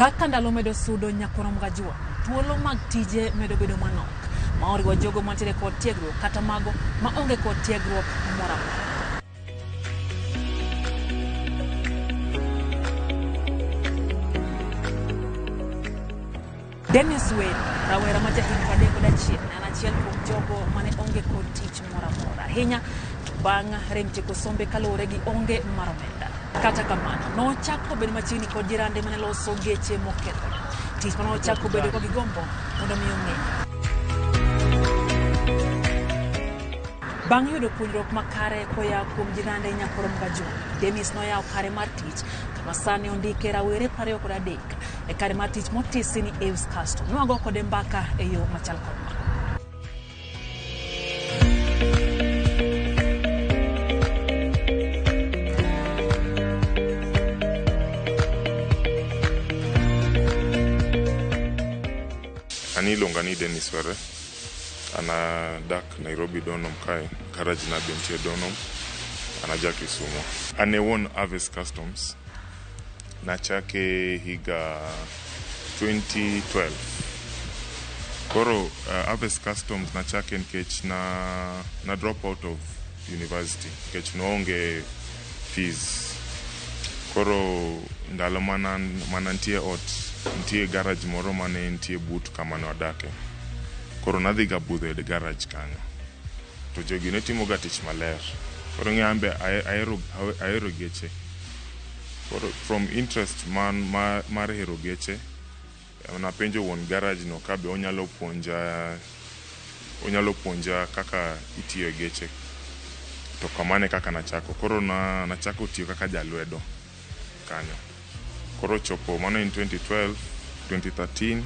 Kaka ndalo medo sudo nyakwar Mgajwa, thuolo mag tije medo bedo manok, ma oriwo jogo mantiere kod tiegruok kata mago ma onge kod tiegruok moro amora. Dennis Were, rawera ma jahigni 31, ne en achiel kuom jogo mane onge kod tich moro amora, ahinya to bang' rem tieko sombe kaluwore gi onge mar omenda. Kata kamano, nochako bedo machiegni kod jirande mane loso geche mokethore, tich mane ochako bedo gi gombo mondo mi ong'e. Bang' yudo puonjruok makare koya kuom jirande Nyakurom Gajung, Dennis noyawo kare mar tich kama sani ondike rawere 23 e kare mar tich motisi ni Aves Custom. Nwago kode mbaka e yo machal kod ma. An iluonga ni Dennis Were. An adak Nairobi Donholm kae, garage na be nitie Donholm. An aja Kisumo. An e wuon Aves Customs. Nachake higa 2012. Koro Aves Customs nachake nikech na drop out of university nikech noonge fees. Koro ndalo mana nitie ot, nitie garage moro mane nitie but kama ne wadake. Koro nadhi ga budho e garage kanyo. To jogi ne timo ga tich maler. Koro ing'e an be ahero geche. Koro from interest man mar hero geche, napenjo wuon garage no ka be onyalo puonja kaka itiyo e geche. To kamano e kaka nachako. Koro nachako tiyo kaka jalwedo kanyo. Koro chopo mano in 2012, 2013.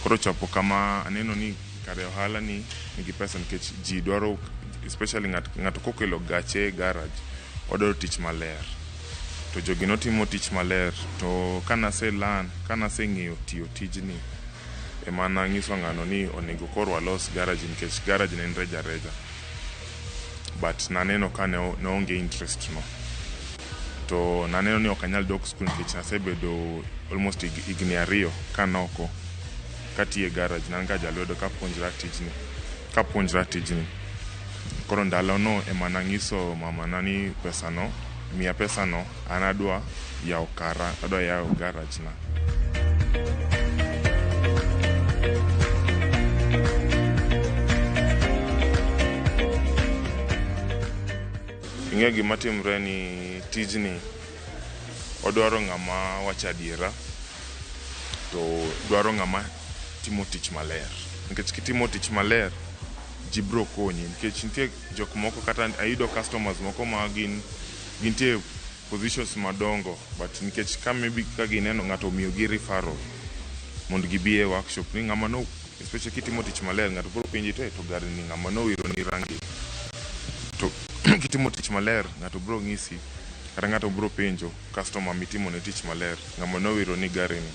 Koro chopo kama aneno ni kare ohala ni nigi pesa nikech ji dwaro, especially ng'ato kokelo gache e garage, odwaro tich maler. To jogi notimo tich maler to kanase learn, kanaseng'eyo tiyo tijni, ema nang'iso ng'ano ni onego koro walos garage nikech garage ne en reja reja. But naneno ka ne onge interest no. To naneno ni ok anyal dok skul nikech asebedo almost higni 2 kanoko katiyo e garage. Ne an ga jalwedo kapuonjra tijni. Koro ndalono ema nang'iso mamana ni pesano, miya pesano, an adwa yawo kara, adwa yawo garage na. Ing'e gima timre ni tijni odwaro ng'ama wacho adiera to dwaro ng'ama timo tich maler. Nikech kitimo tich maler, ji bro konyi. Nikech nitie jok moko, kata ayudo customers moko ma gin gintie positions madongo, but nikech ka maybe ka gineno ng'ato omiyogi referral mondo gibi e workshop ni ng'ama no, especially kitimo tich maler, ng'ato bro penji to gari ni ng'ama nowiro ni rangi. To kitimo tich maler, ng'ato bro ng'isi kata ng'ato bro penjo customer mitimo ne tich maler, ng'ama nowiro ni gari ni,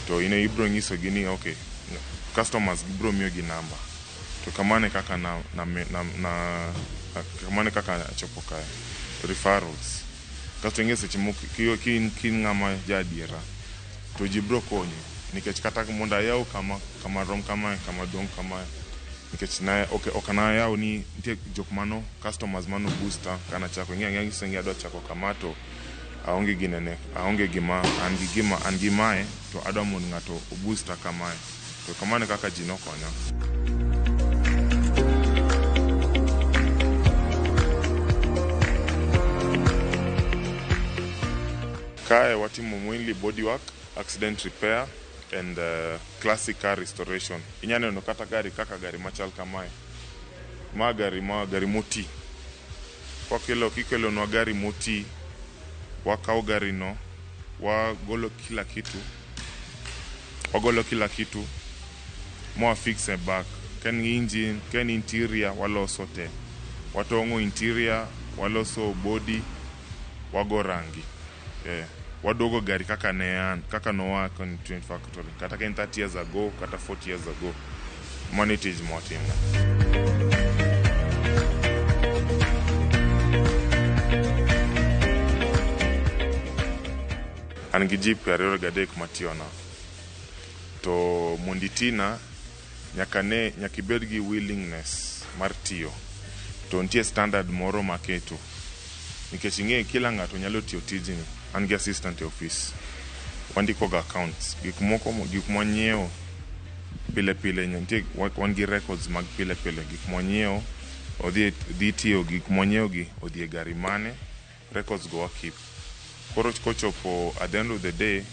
to in ibro nyisogi ni okay, customers bro miyogi namba. To kamano e kaka na kamano e kaka achopo kae, referrals. Kasto ing'e seche moko ki in ng'ama ja adiera to ji bro konyi, nikech kata mondo ayaw kama rom kamae, kama duong' kamae, nikech na ok nayaw ni nitie jok mano customers mano booster kanachako. Ing'e ang'eya ng'iso ni adwa chako kama to aonge ginene, aonge gima an gi, gima an gi mae, to adwa mondo ng'ato oboosta kamae. To kamano e kaka ji nokonya. Kae watimo mainly bodywork, accident repair and classic car restoration. Inya neno kata gari kaka gari machal kamae. Ma gari, ma gari moti. Kwakelo kikelonwa gari moti, wakawo gari no, wagolo kila kitu. Wagolo kila kitu mwa fix e back. Ka en engine, ka en interior, waloso te. Watong'o interior, waloso body, wago rangi. Waduogo gari kaka ne an, kaka noa ka factory. Kata ka en 30 years ago, kata 40 years ago. Mano e tij mwatimo. An gi ji 23 matiyona. To mondo itina, nyaka ne nyaka ibed gi willingness mar tiyo. To nitie standard moro maketo. Nikech ing'e kila ng'ato nyalo tiyo tijni. An gi assistant e office. Wandiko ga accounts. Gik moko gik mwanyiewo pile pile nitie wan gi records mag pile pile. Gik mwanyiewo odhi dhi tiyo gik mwanyiewo gi odhi e gari mane records go wa keep. Koro kochopo at the end of the day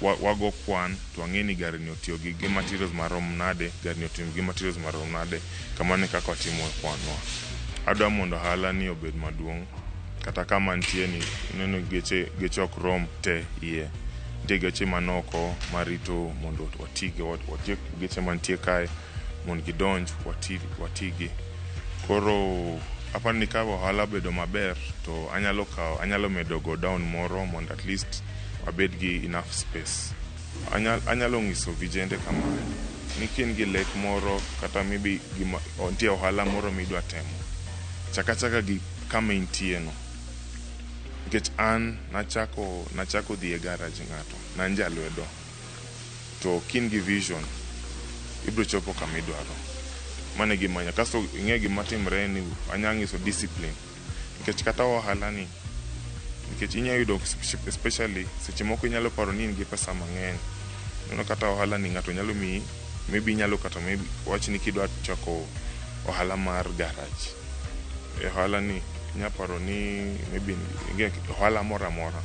wago kwan to wang'e ni gari ni otiyo gi materials marom nade, gari ni otiyo gi materials marom nade. Kamano e kaka watimo kwanwa. Adwa mondo ohala ni obed maduong'. Kata kama nitie ni ineno geche ok rom te iye. Nitie geche manoko marito mondo watigi watiek geche mantie kae mondo gidonj watigi. Koro aparo ni ka ohala obedo maber to anyalo kawo anyalo medo godown moro mondo at least wabed gi enough space. Anyalo nyiso vijende kama ni ka in gi lek moro kata maybe gima nitie ohala moro midwa temo, chak achaka gi kama intie no. Nikech an nachako dhi e garage ng'ato, ne an jalwedo. To ka in gi vision, ibiro chopo kama idwaro. Mano e gima kasto ing'e gima timre ni anya nyiso discipline. Nikech kata ohala ni, nikech inya yudo especially seche moko inyalo paro ni in gi pesa mang'eny. Ineno kata ohala ni ng'ato nyalo miyi, maybe inyalo kata maybe wach ni kidwa chako ohala mar garage. E ohala ni inya paro ni maybe ohala moro amora.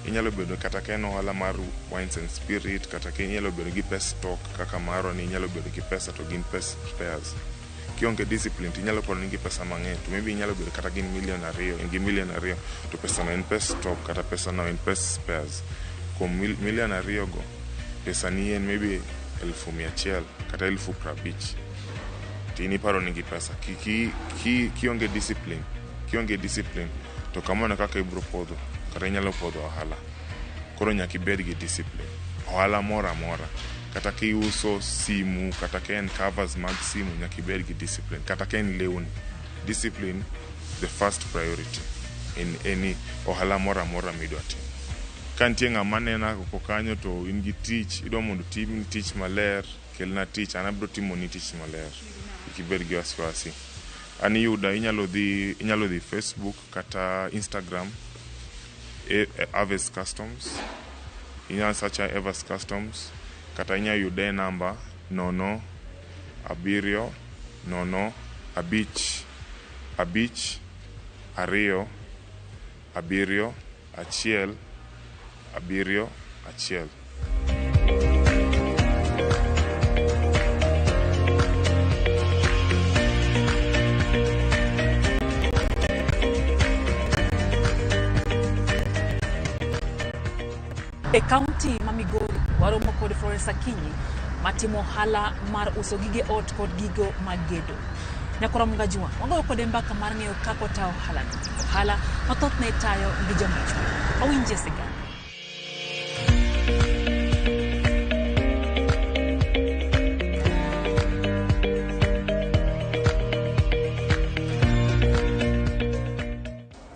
Inyalo bedo kata ka en ohala mar wines and spirit, kata ka inyalo bedo gi pes stock kaka marwa ni inyalo bedo gi pesa to gin pes spares. Kionge discipline to inyalo paro ni in gi pesa mang'eny to maybe inyalo bedo kata gin million 2, in gi million 2 to pesa no en pes stock kata pesa no en pes spares. Kuom million 2 go, pesa ni en maybe 100,000 kata 50,000. To in iparo ni in gi pesa. Kionge discipline, kionge discipline to kamano kaka ibiro podho kata inyalo podho ohala. Koro nyaka ibed gi discipline. Ohala moro amora. Kata kiuso simu, kata ka en covers mag simu, nyaka ibed gi discipline. Kata ka en lewni. Discipline the first priority in any ohala moro amora midwa timo. Ka nitie ng'ama nena oko kanyo to in gi tich, idwa mondo otimni tich maler, kelna tich, an abiro timoni tich maler. Kik ibed gi wasiwasi. An iyuda inyalo dhi Facebook kata Instagram, Aves Customs. Inyalo search Aves Customs kata inyalo yude e namba 0 7 0 5 5 2 7 1 7 1. E kaunti ma Migori, waromo kod Florence Akinyi matimo ohala mar uso gige ot kod gigo mag gedo. Nyakora Mugajwa, wagoyo kode mbaka mar ng'eyo kaka otayo ohalano. Ohala ma thothne itayo gi joma chwo. Wawinjie sigana.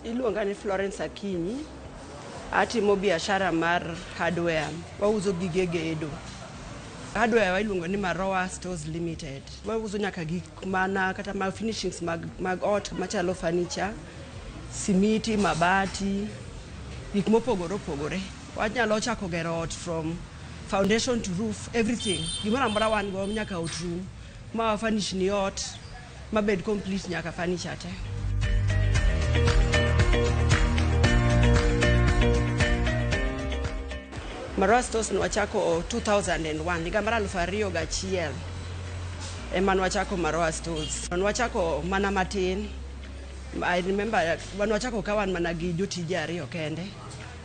Iluonga ni Florence Akinyi. Atimo biashara mar hardware. Wauso gige gedo. Hardware wa iluongo ni Maroa Stores Limited. Wauso nyaka gik mana kata ma finishings mag ot machalo furniture, simiti, mabati, gik mopogore opogore. Wanyalo chako gero ot from foundation to roof, everything. Gimoro amora wan go nyaka ot rum. Ma furnish ni ot, mabed complete nyaka furniture te. Maroa Stores nwachako 2001, higa mar 2001 ema nwachako Maroa Stores. Nwachako mana matin. I remember nwachako ka wan mana gi jotije 2 kende.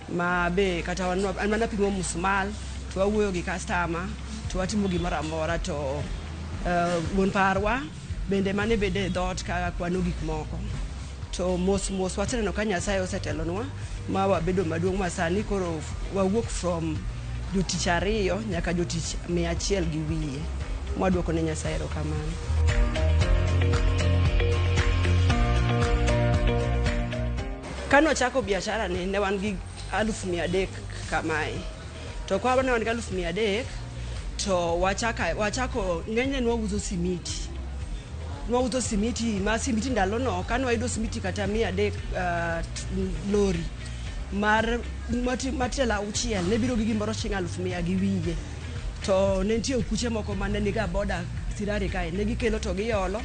Ma be kata an mana pimo musmal, to wawuoyo gi customer, to watimo gimoro amora to wuon parwa bende mane bede e dhoot ka kwano gik moko. To mos mos waseneno ka Nyasaye osetelonwa ma wabedo maduong' ma sani koro wawuok from jotich 2 nyaka jotich 100 gi wiye. Mwaduoko ne Nyasaye erokamano. Kane wachako biashara ni ne wan gi 300,000 kamae. To kwa ne wan gi 300,000 to wachako ng'enyne nwauso simiti. Nwauso simiti ma simiti ndalono kane wayudo simiti kata 300 lori mar matielo 6 ne biro gi gimoro shiling 100,000 gi wiye. To ne nitie okuche moko mane niga boda Sirari kae, ne gikelo to giolo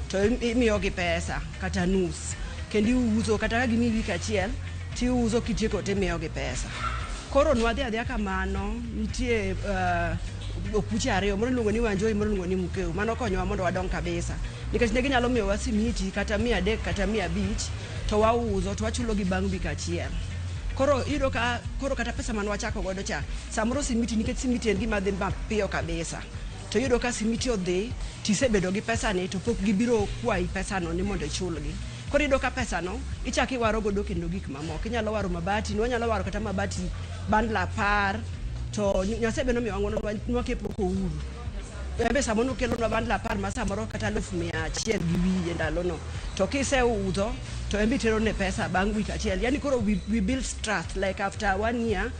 to imiyogi pesa kata nus. Kendo iuso kata ka gimiyi wik achiel tiuso kitieko timiyogi pesa. Koro nwadhi adhiya kamano, nitie okuche ariyo, moro iluongo ni Wanjoi, moro iluongo ni Mukeu. Mano konyowa mondo wadong kabisa. Nikech ne ginyalo miyowa simiti kata 300 kata 500 to wauso to wachulogi bang' wik achiel. Koro iyudo ka koro kata pesa mane wachako godo cha, samoro simiti nikech simiti en gima dhi mapiyo kabisa. To iyudo ka simiti odhi tisebedo gi pesani to pok gibiro kwayi pesano ni mondo ichulgi. Koro iyudo ka pesano ichako iwaro godo kendo gik mamoko. Inyalo waro mabati, nwanyalo waro kata mabati bundle 10 to Nyasaye be nomiyowa ng'uono nwakepo kouru. Embe samoro nokelonwa bundle 10 ma samoro kata 100,000 gi wiye ndalono. To kiseuso to embe iterone pesa bang' wik achiel. Yani koro we build trust like after 1 year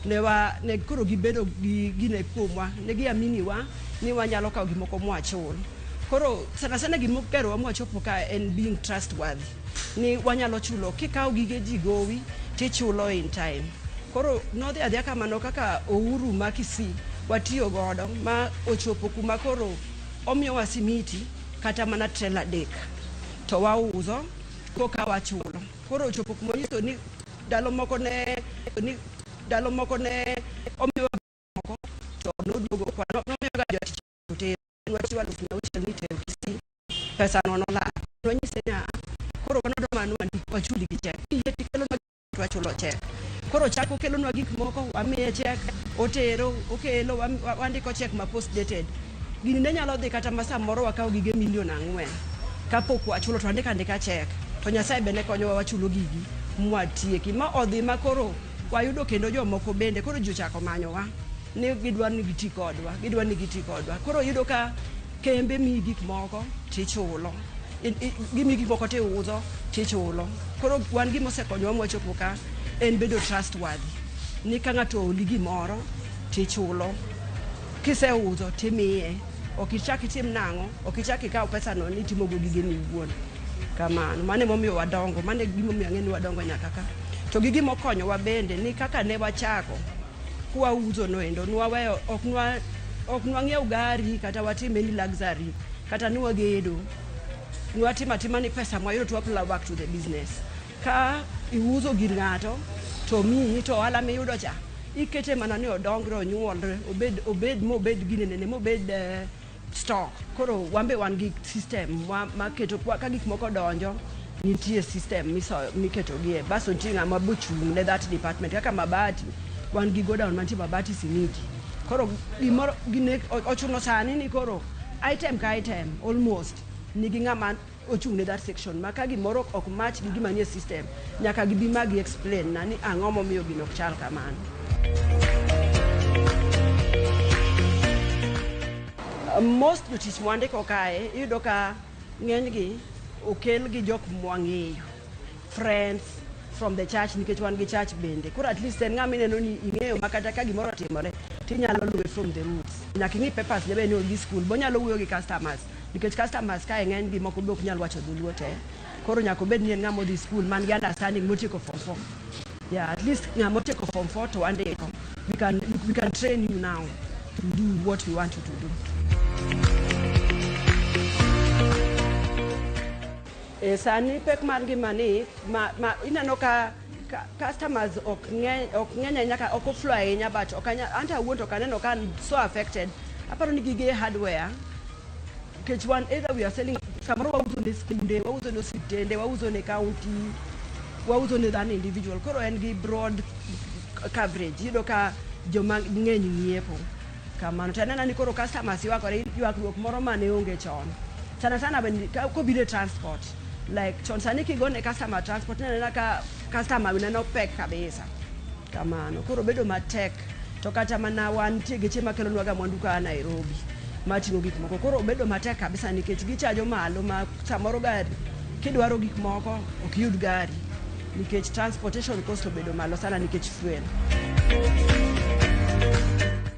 ne koro gibedo gi gine kuomwa. Ne giamini wa ni wanyalo kawo gimoko mwachul. Koro sana sana gimogerowa mwachopo ka en being trustworthy. Ni wanyalo chulo kikawo gige ji gowi tichulo in time. Koro nodhi adhiya kamano kaka Ouru ma Kisii watiyo godo ma ochopo kuma koro omiyowa simiti kata mana trela 3 to wauso koka wachulo. Koro ochopo kuma onyiso ni ndalo moko ne ni ndalo moko ne omiyowa moko to noduogo kwa nomiyoga jotich otero wachiwo 6,000 ni tero Kisii pesa no nolal. Nwanyise niya koro wan wadwa mana ni wachuli gi cheque. Kiyie tikelonwa to wachulo cheque. Koro chako kelonwa gik moko wamiye cheque otero okelo wandiko cheque ma post dated. Gini ne nyalo dhi kata ma samoro wakawo gige milion 4 kapok wachulo to wandiko andika cheque. To Nyasaye be ne konyowa wachulo gigi mwatieki. Ma odhi ma koro wayudo kendo jomoko bende koro ji ochako manyowa ni gidwa ni giti kodwa, gidwa ni giti kodwa. Koro iyudo ka kembe miyi gik moko tichulo. Gimiyi gik moko tiuso tichulo. Koro wan gima osekonyowa mwachopo ka en bedo trustworthy. Ni ka ng'ato ooli gimoro tichulo. Kiseuso timiye. Ok ichak itim nang'o, ok ichak ikaw pesano ni itimogo gigeni iwuon. Kamano. Mano emomiyo wadongo. Mano e gimomiyo ang'e ni wadongo nyaka ka. To gi gimokonyowa bende ni kaka ne wachako kwauso noendo nwaweyo ok nwang'iew gari kata watim any luxury kata nwagedo. Nwatimo atima ni pesa mwayudo to apply back to the business. Ka iuso gir ng'ato to miyi to ohala miyudo cha ikete mana ni odongre onyuolre obed mobed ginenene mobed stock. Koro wan be wan gi system maketo ka gik moko donjo nitie system miketogie. Basto nitie ng'ama bochung' ne that department kaka mabati wan gi godown mantie mabati simiti. Koro gimoro gine ochuno sani ni koro item ka item almost nigi ng'ama ochung' ne that section ma ka gimoro ok match gi gima nie system nyaka gibi ma gi explain na ni ang'o momiyo gino ok chal kamano. Most jotich mwandiko kae iyudo ka ng'enygi okel gi jok mwang'eyo friends from the church nikech wan gi church bende. Koro at least en ng'ama ineno ni ing'eyo ma kata ka gimoro otimore tinyalo luwe from the roots. Nyaka ing'i papers ne be ni odhi school bonyalo wuoyo gi customers nikech customers kae ng'eny gi moko be ok nyal wacho dholuo te. Koro nyaka obed ni en ng'ama odhi school man gi understanding motieko form 4. Yeah, at least ng'ama otieko form 4 to wandiko. We can train you now to do what we want you to do. Sani pek mar ngima ni ma ineno ka customers ok ng'eny ahinya ka ok oflow ahinya but ok anya anto awuon to ok aneno ka an so affected. Aparo ni gige hardware nikech wan either we are selling samoro wauso ne skunde, wauso ne osiptende, wauso ne county, wauso ne dhano individual. Koro en gi broad coverage. Iyudo ka joma ng'eny ng'iepo. Kamano to aneno ni koro customers ywakore ywakruok moro mane onge chon. Sana sana kobiro e transport. Like chon sani kigone customer transport ineno ka customer neno pek kabisa. Kamano. Koro bedo matek. To kata mana wan nitie geche makelonwa ga mwandu ka Nairobi mating'o gik moko. Koro bedo matek kabisa nikech gichajo malo ma samoro gari kidwaro gik moko ok iyud gari. Nikech transportation cost obedo malo sana nikech fuel.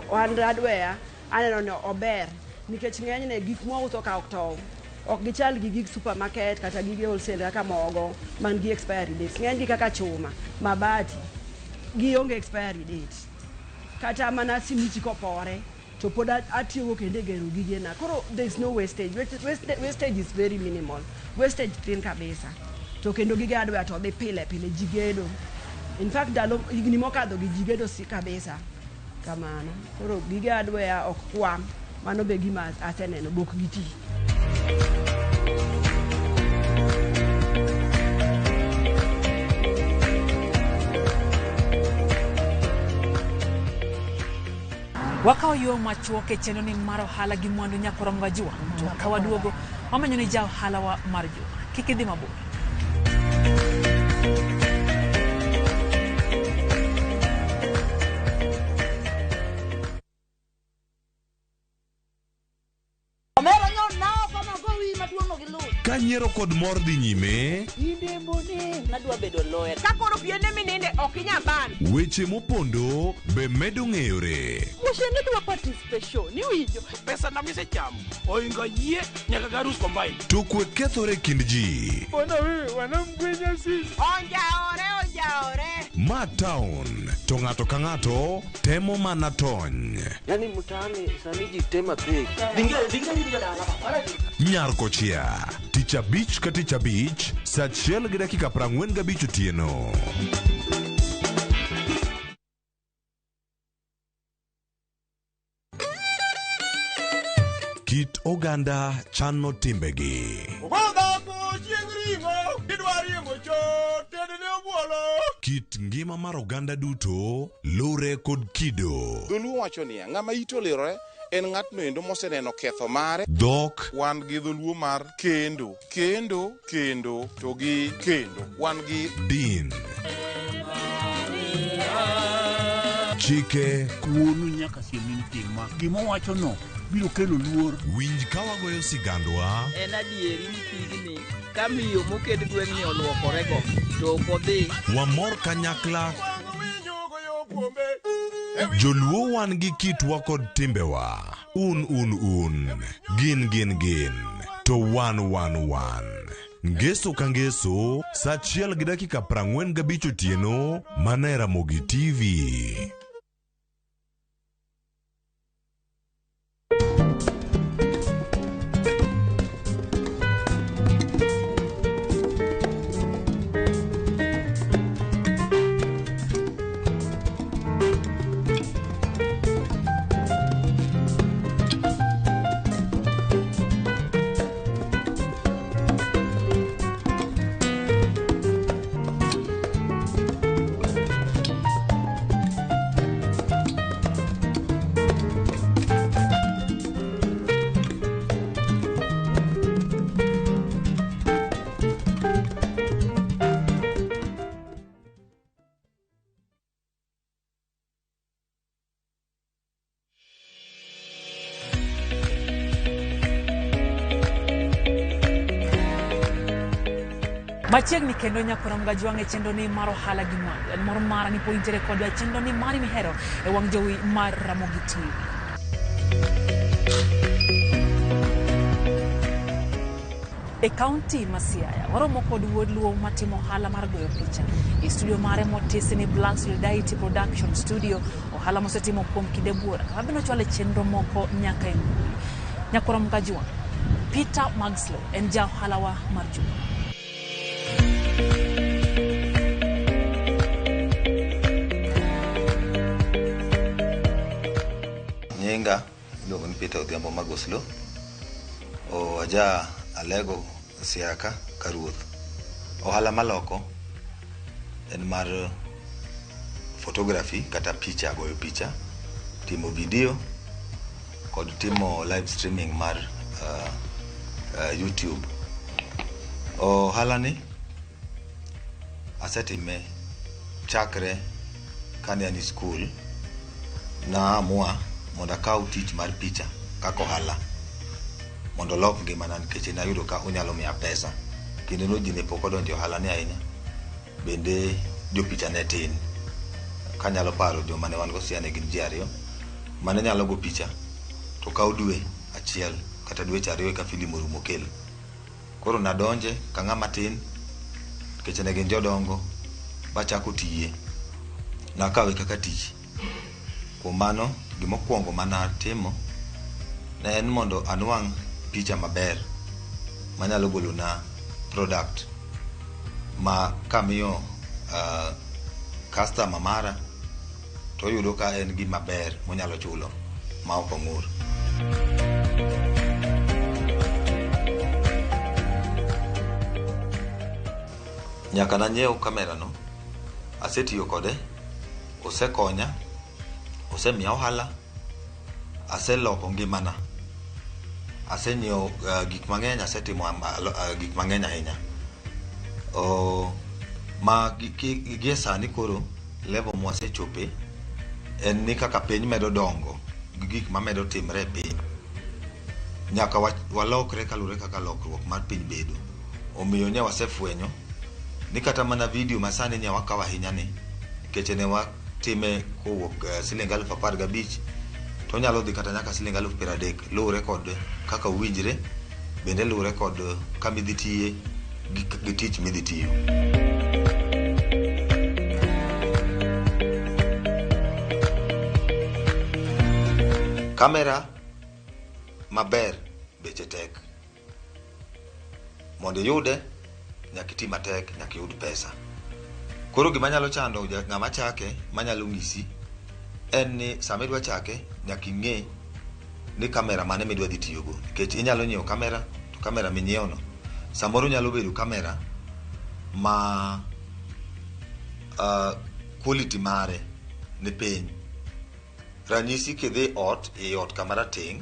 Ohand hardware aneno ni ober nikech ng'enyne gik mwauso ka ok tow. Ok gichal gi gik supermarket kata gige wholesale kaka mogo man gi expiry dates. Ng'enygi kaka chuma, mabati, gionge expiry date. Kata mana simiti kopore to pod atiyogo kendo e gero gigena. Koro there is no wastage. Wastage is very minimal. Wastage tin kabisa. To kendo gige hardware to dhi pile pile ji gedo. In fact ndalo higni mokadho gi ji gedo si kabisa. Kamano. Koro gige hardware ok kwam. Mano be gima aseneno bok giti. Wakawo yo machuok e chenro ni mar ohala gi mwandu Nyakorom Gajuang' to ka waduogo wamenyo ni ja ohalawa mar juma. Kik idhi mabor. Ka nyiero kod mor dhi nyime, Nadwa bedo lawyer. Ka koro piende mininde ok inyal ban. Weche mopondo be medo ng'eyore. Mushende dwa participation, iwinjo. Pesa na misechamo oingo yie nyaka garus combine. To kwe kethore e kind ji. Onjaore, onjaore. Ma town to ng'ato ka ng'ato temo mana tony. Yani mtaani sani ji tema pek. Nyar kochia tich abich ka tich abich saa 1:45 otieno. Kit oganda chano timbegi. Kit ngima mar oganda duto lure kod kido. Dholuo wacho niya, ng'ama ite olirore en ng'atno endo moseneno ketho mare. Dhok Wan gi dholuo mar kendo, kendo, kendo to gi kendo. Wan gi din. Chike Wuonu nyaka siem ni tim ma. Gima owacho no biro kelo luor. Winj ka wagoyo sigandwa En adieri ni pigni ka miyo moked gweng'ni oluokorego to ok odhi. Wamor kanyakla. Joluo wan gi kitwa kod timbewa. Un un un. Gin gin gin. To wan wan wan. Ngeso ka ngeso, saa 1:45 otieno, mana e Ramogi TV. Machiegni kendo Nyakorom Gajuang' e chenro ni mar ohala gi mwandu. En mor mara ni pod intiere kodwa e chenro ni mari mihero e wang' jowi mar Ramogi TV. E kaunti ma Siaya, waromo kod wuod Luo matimo ohala mar goyo picha. E studio mare motisi ni Black Solidarity Production Studio, ohala mosetimo kuom kinde buora, kama bende ochwalo chenro moko nyaka e mbui. Nyakorom Gajuang', Peter Magslow en ja ohalawa mar juma. Nyinga iluongo ni Peter Odhiambo Magoslo. Aja Alego Siaka Karuoth. Ohala maloko en mar photography kata picha, goyo picha, timo video kod timo live streaming mar YouTube. Ohala ni asetime chakre kane an e skul. Naamua mondo akaw tich mar picha kaka ohala mondo olok ngimana nikech nayudo ka onyalo miya pesa. Kinde no ji ne pok odonjo e ohala ni ahinya. Bende jopicha ne tin. Kanyalo paro joma ne wan go Siaya ne gin ji ariyo mane nyalo go picha to kawo dwe achiel kata dweche ariyo eka filim orumo kel. Koro nadonje ka ng'ama tin nikech ne gin jodongo bachako tiye. Nakawe kaka tich. Kuom mano gimokwongo manatimo ne en mondo anwang' picha maber manyalo golona product ma kamiyo customer mara to oyudo ka en gima ber monyalo chulo ma ok ong'ur. Nyaka nanyiew kamera no, asetiyo kode, osekonya, osemiya ohala, aseloko ngimana, asenyiewo gik mang'eny, asetimo gik mang'eny ahinya. Ma gie sani koro level mwasechope en ni kaka piny medo dongo gi gik mamedo timre e piny, nyaka walokre kaluwore kaka lokruok mar piny bedo. Omiyo ne wasefwenyo ni kata mana video masani ne wakawo ahinya ni, nikech ne watime kowuok siling 15,000 to onyalo dhi kata nyaka siling 30,000 luwore kod kaka uwinjre, bende luwore kod kama idhi tiye gi tich midhi tiyo. Kamera maber beche tek. Mondo iyude nyaka iti matek, nyaka iyud pesa. Koro gima nyalo chando ng'ama chake manyalo ng'isi en ni sama idwa chake nyaka ing'e ni kamera mane midwa dhi tiyogo, nikech inyalo nyiewo kamera to kamera minyiewo no samoro nyalo bedo kamera ma quality mare ni piny. Ranyisi kidhi ot, i ot kama rateng'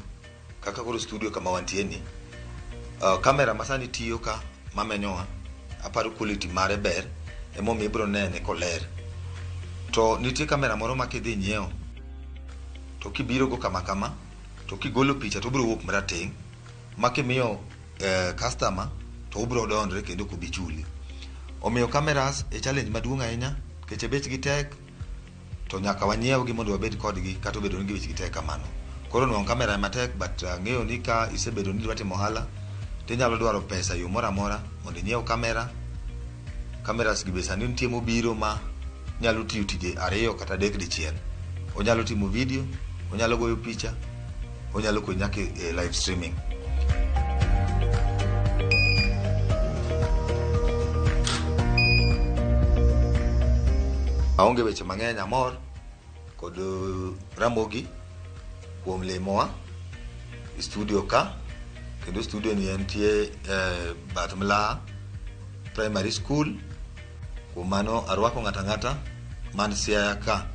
kaka koro studio kama wantie ni, kamera masani tiyo ka mamenyowa aparo quality mare ber, emomiyo ibiro nene koler. To nitie kamera moro ma kidhi nyiewo to kibiro go kama kama to kigolo picha to obiro wuok marateng' ma kimiyo customer to obiro dondre kendo ok obi chuli. Omiyo cameras e challenge maduong' ahinya nikech bechgi tek to nyaka wanyiewgi mondo wabed kodgi kata obedo ni bechgi tek kamano. Koro nwang'o kamera ema tek, but ang'eyo ni ka isebedo ni idwa timo ohala tinyalo dwaro pesa e yo moro amora mondo inyiew kamera. Cameras gi be sani nitie mobiro ma nyalo tiyo tije 2 kata 3 dichiel. Onyalo timo video, onyalo goyo picha, onyalo konyi nyaka e live streaming. Aonge weche mang'eny, amor kod Ramogi kuom limowa e studio ka, kendo studio ni entie bath Mlaha Primary School. Kuom mano arwako ng'ato ang'ata man Siaya ka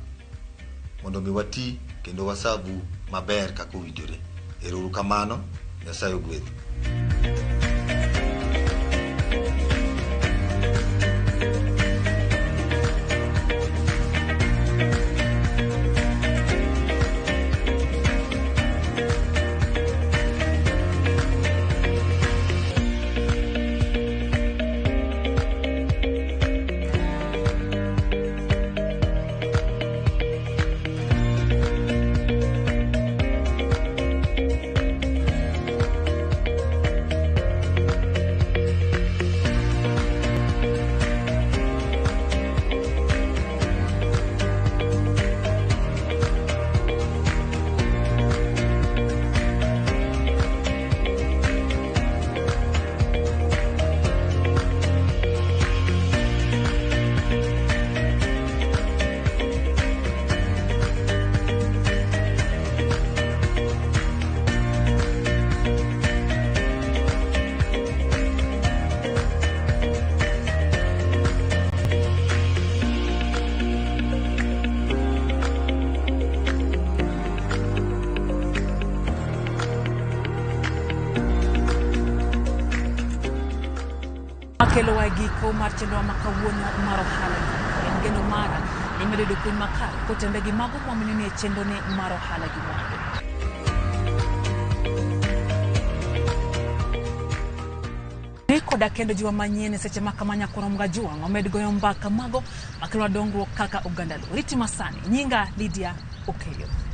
mondo mi wati kendo wasavu maber kaka owinjore. Ero uru kamano, Nyasaye ogwedhu. Makelowa e giko mar chenro ma kawuono mar ohala gi. En geno mara ni imedo yudo puonj makare kotenore gi mago mwamenyoni e chenroni mar ohala gi mwandu. Koda kendo jiwa manyien e seche ma kama nyakwar Mgajuang' omed goyo mbaka mago makelo dongruok kaka oganda Luo. Riti masani, nyinga Lydia Okeyo.